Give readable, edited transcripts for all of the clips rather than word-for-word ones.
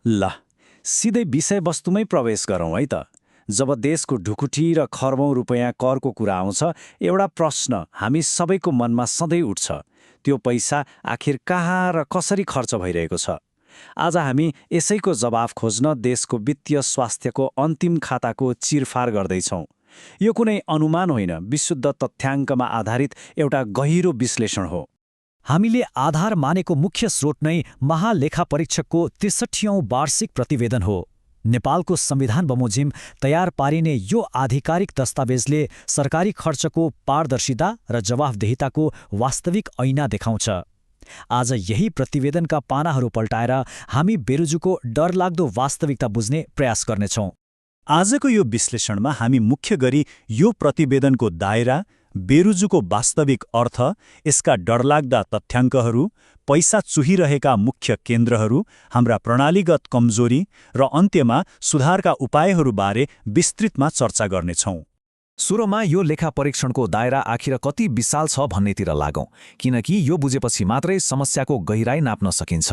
ल सिधै विषयवस्तुमै प्रवेश गरौँ है त। जब देशको ढुकुटी र खर्बौं रुपैयाँ करको कुरा आउँछ, एउटा प्रश्न हामी सबैको मनमा सधैँ उठ्छ। त्यो पैसा आखिर कहाँ र कसरी खर्च भइरहेको छ? आज हामी यसैको जवाफ खोज्न देशको वित्तीय स्वास्थ्यको अन्तिम खाताको चिरफार गर्दैछौँ। यो कुनै अनुमान होइन, विशुद्ध तथ्याङ्कमा आधारित एउटा गहिरो विश्लेषण हो। हामीले आधार मानेको मुख्य स्रोत नै महालेखापरीक्षकको 63औं वार्षिक प्रतिवेदन हो। नेपालको संविधान बमोजिम तयार पारिने यो आधिकारिक दस्तावेजले सरकारी खर्चको पारदर्शिता र जवाफदेहिताको वास्तविक ऐना देखाउँछ। आज यही प्रतिवेदनका पानाहरू पल्टाएर हामी बेरुजुको डरलाग्दो वास्तविकता बुझ्ने प्रयास गर्नेछौँ। आजको यो विश्लेषणमा हामी मुख्य गरी यो प्रतिवेदनको दायरा, बेरुजुको वास्तविक अर्थ, यसका डरलाग्दा तथ्याङ्कहरू, पैसा चुहिरहेका मुख्य केन्द्रहरू, हाम्रा प्रणालीगत कमजोरी र अन्त्यमा सुधारका उपायहरूबारे विस्तृतमा चर्चा गर्नेछौँ। सुरुमा यो लेखा परीक्षणको दायरा आखिर कति विशाल छ भन्नेतिर लागौँ, किनकि यो बुझेपछि मात्रै समस्याको गहिराई नाप्न सकिन्छ।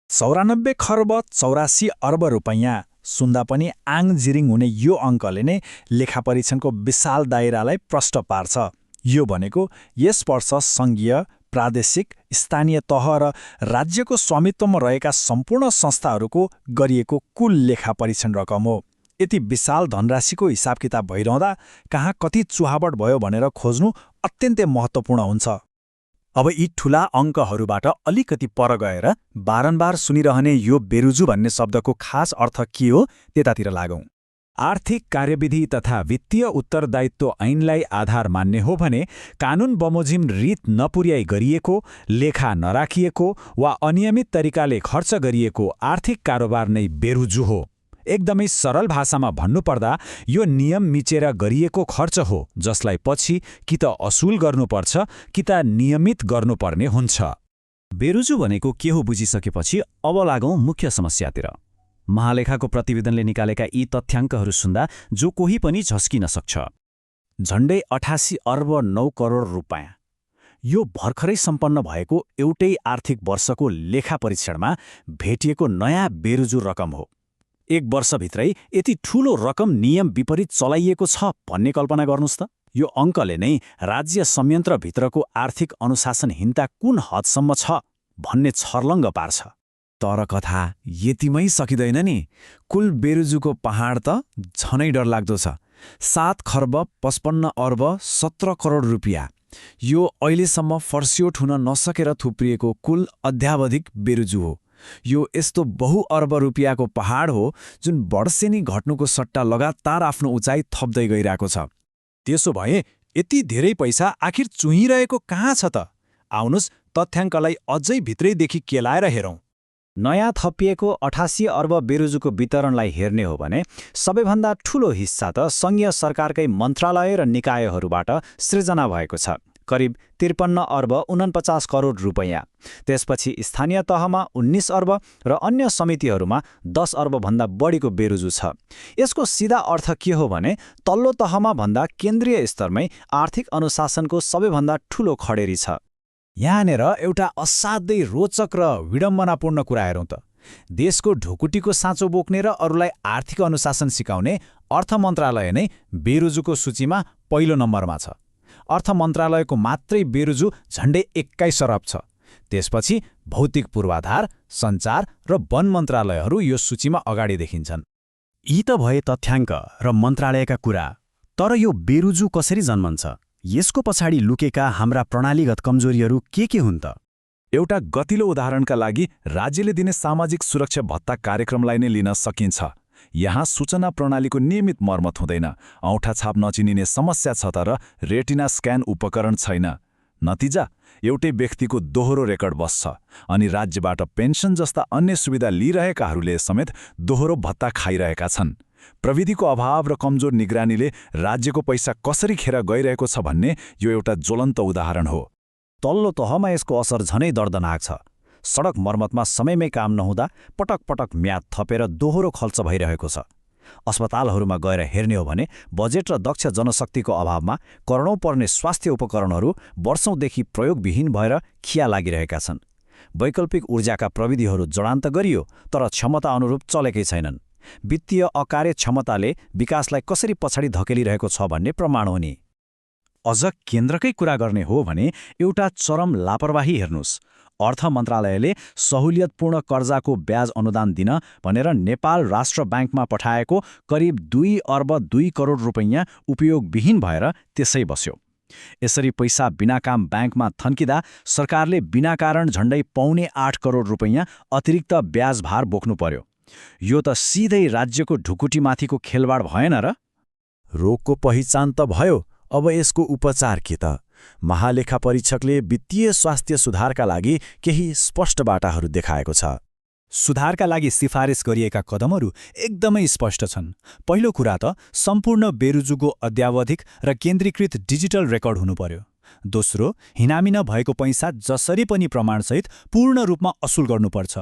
94 खर्ब 84 अर्ब रुपैयाँ सुन्दा पनि आङ जिरिङ हुने यो अङ्कले नै लेखा परीक्षणको विशाल दायरालाई प्रष्ट पार्छ। यो भनेको यस वर्ष सङ्घीय, प्रादेशिक, स्थानीय तह र राज्यको स्वामित्वमा रहेका सम्पूर्ण संस्थाहरूको गरिएको कुल लेखा परीक्षण रकम हो। यति विशाल धनराशिको हिसाब किताब भइरहँदा कहाँ कति चुहावट भयो भनेर खोज्नु अत्यन्तै महत्त्वपूर्ण हुन्छ। अब यी ठूला अङ्कहरूबाट अलिकति पर गएर बारम्बार सुनिरहने यो बेरुजु भन्ने शब्दको खास अर्थ के हो त्यतातिर लागौँ। आर्थिक कार्यविधि तथा वित्तीय उत्तरदायित्व ऐनलाई आधार मान्ने हो भने कानून बमोजिम रीत नपुर्याई गरिएको, लेखा नराखिएको वा अनियमित तरिकाले खर्च गरिएको आर्थिक कारोबार नै बेरुजु हो। एकदमै सरल भाषामा भन्नुपर्दा यो नियम मिचेर गरिएको खर्च हो, जसलाई पछि कि त असुल गर्नुपर्छ कि त नियमित गर्नुपर्ने हुन्छ। बेरुजु भनेको के हो बुझिसकेपछि अब लागौँ मुख्य समस्यातिर। महालेखाको प्रतिवेदनले निकालेका यी तथ्याङ्कहरू सुन्दा जो कोही पनि झस्किन सक्छ। झण्डै 88 अर्ब 9 करोड रुपैयाँ। यो भर्खरै सम्पन्न भएको एउटै आर्थिक वर्षको लेखा परीक्षणमा भेटिएको नयाँ बेरुजु रकम हो। एक वर्षभित्रै यति ठूलो रकम नियम विपरीत चलाइएको छ भन्ने कल्पना गर्नुहोस् त। यो अङ्कले नै राज्य संयन्त्रभित्रको आर्थिक अनुशासनहीनता कुन हदसम्म छ भन्ने छर्लङ्ग पार्छ। तर कथा यतिमै सकिँदैन नि। कुल बेरुजुको पहाड त झनै डरलाग्दो छ। 7 खर्ब 55 अर्ब 17 करोड रुपियाँ। यो अहिलेसम्म फर्स्योट हुन नसकेर थुप्रिएको कुल अध्यावधिक बेरुजु हो। यो यस्तो बहुअर्ब रुपियाँको पहाड हो जुन वर्षेनी घट्नुको सट्टा लगातार आफ्नो उचाइ थप्दै गइरहेको छ। त्यसो भए यति धेरै पैसा आखिर चुहिरहेको कहाँ छ त? आउनुस् तथ्याङ्कलाई अझै भित्रैदेखि केलाएर हेरौँ। नयाँ थपिएको 88 अर्ब बेरुजुको वितरणलाई हेर्ने हो भने सबैभन्दा ठूलो हिस्सा त सङ्घीय सरकारकै मन्त्रालय र निकायहरूबाट सृजना भएको छ, करिब 53 अर्ब 49 करोड रुपैयाँ। त्यसपछि स्थानीय तहमा 19 अर्ब र अन्य समितिहरूमा 10 अर्बभन्दा बढीको बेरुजु छ। यसको सिधा अर्थ के हो भने तल्लो तहमा भन्दा केन्द्रीय स्तरमै आर्थिक अनुशासनको सबैभन्दा ठूलो खडेरी छ। यहाँनिर एउटा असाध्यै रोचक र विडम्बनापूर्ण कुरा हेरौँ त। देशको ढुकुटीको साँचो बोक्ने र अरूलाई आर्थिक अनुशासन सिकाउने अर्थ मन्त्रालय नै बेरुजुको सूचीमा पहिलो नम्बरमा छ। अर्थ मन्त्रालयको मात्रै बेरुजु झण्डै 21 अरब छ। त्यसपछि भौतिक पूर्वाधार, सञ्चार र वन मन्त्रालयहरू यो सूचीमा अगाडि देखिन्छन्। यी त भए तथ्याङ्क र मन्त्रालयका कुरा। तर यो बेरुजु कसरी जन्मन्छ? यसको पछाडि लुकेका हाम्रा प्रणालीगत कमजोरीहरू के हुन् त? एउटा गतिलो उदाहरणका लागि राज्यले दिने सामाजिक सुरक्षा भत्ता कार्यक्रमलाई नै लिन सकिन्छ। यहाँ सूचना प्रणालीको नियमित मर्मत हुँदैन, औँठा छाप नचिनिने समस्या छ तर रेटिना स्क्यान उपकरण छैन। नतिजा एउटै व्यक्तिको दोहोरो रेकर्ड बस्छ अनि राज्यबाट पेन्सन जस्ता अन्य सुविधा लिइरहेकाहरूले समेत दोहोरो भत्ता खाइरहेका छन्। प्रविधिको अभाव र कमजोर निगरानीले राज्यको पैसा कसरी खेर गइरहेको छ भन्ने यो एउटा ज्वलन्त उदाहरण हो। तल्लो तहमा यसको असर झनै दर्दनाक छ। सडक मर्मतमा समयमै काम नहुँदा पटक पटक म्याद थपेर दोहोरो खर्च भइरहेको छ। अस्पतालहरूमा गएर हेर्ने हो भने बजेट र दक्ष जनशक्तिको अभावमा करोडौं पर्ने स्वास्थ्य उपकरणहरू वर्षौंदेखि प्रयोगविहीन भएर खिया लागिरहेका छन्। वैकल्पिक ऊर्जाका प्रविधिहरू जडान त गरियो, तर क्षमता अनुरूप चलेकै छैनन्। वित्तीय अकार्यक्षमताले विकासलाई कसरी पछाडि धकेलिरहेको छ भन्ने प्रमाण हो नि। अझ केन्द्रकै कुरा गर्ने हो भने एउटा चरम लापरवाही हेर्नुस्। अर्थ मन्त्रालयले सहुलियतपूर्ण कर्जाको ब्याज अनुदान दिन भनेर नेपाल राष्ट्र ब्याङ्कमा पठाएको करिब 2 अर्ब 2 करोड रुपैयाँ उपयोगविहीन भएर त्यसै बस्यो। यसरी पैसा बिना काम ब्याङ्कमा थन्किँदा सरकारले बिना कारण झण्डै 7.25 करोड रुपैयाँ अतिरिक्त ब्याज भार बोक्नु पर्यो। यो त सिधै राज्यको ढुकुटीमाथिको खेलवाड भएन र? रोगको पहिचान त भयो, अब यसको उपचार के त? महालेखा परीक्षकले वित्तीय स्वास्थ्य सुधारका लागि केही स्पष्ट बाटाहरू देखाएको छ। सुधारका लागि सिफारिस गरिएका कदमहरू एकदमै स्पष्ट छन्। पहिलो कुरा त सम्पूर्ण बेरुजुको अद्यावधिक र केन्द्रीकृत डिजिटल रेकर्ड हुनुपर्यो। दोस्रो, हिनामिना भएको पैसा जसरी पनि प्रमाणसहित पूर्ण रूपमा असुल गर्नुपर्छ।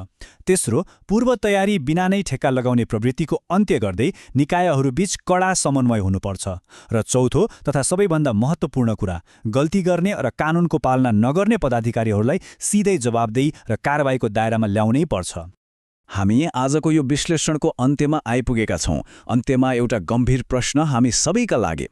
तेस्रो, पूर्व तयारी बिना नै ठेक्का लगाउने प्रवृत्तिको अन्त्य गर्दै निकायहरूबीच कडा समन्वय हुनुपर्छ। र चौथो तथा सबैभन्दा महत्त्वपूर्ण कुरा, गल्ती गर्ने र कानुनको पालना नगर्ने पदाधिकारीहरूलाई सिधै जवाबदेही र कारबाहीको दायरामा ल्याउनै पर्छ। हामी आजको यो विश्लेषणको अन्त्यमा आइपुगेका छौं। अन्त्यमा एउटा गम्भीर प्रश्न हामी सबैका लागि।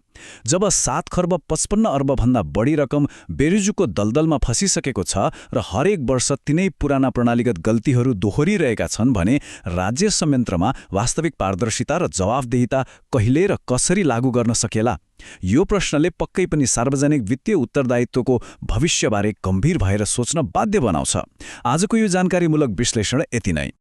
जब 7 खर्ब 55 अर्बभन्दा बढी रकम बेरुजुको दलदलमा फसिसकेको छ र हरेक वर्ष तिनै पुराना प्रणालीगत गल्तीहरू दोहोरिरहेका छन् भने राज्य संयन्त्रमा वास्तविक पारदर्शिता र जवाफदेहिता कहिले र कसरी लागू गर्न सकेला? यो प्रश्नले पक्कै पनि सार्वजनिक वित्तीय उत्तरदायित्वको भविष्यबारे गम्भीर भएर सोच्न बाध्य बनाउँछ। आजको यो जानकारीमूलक विश्लेषण यति नै।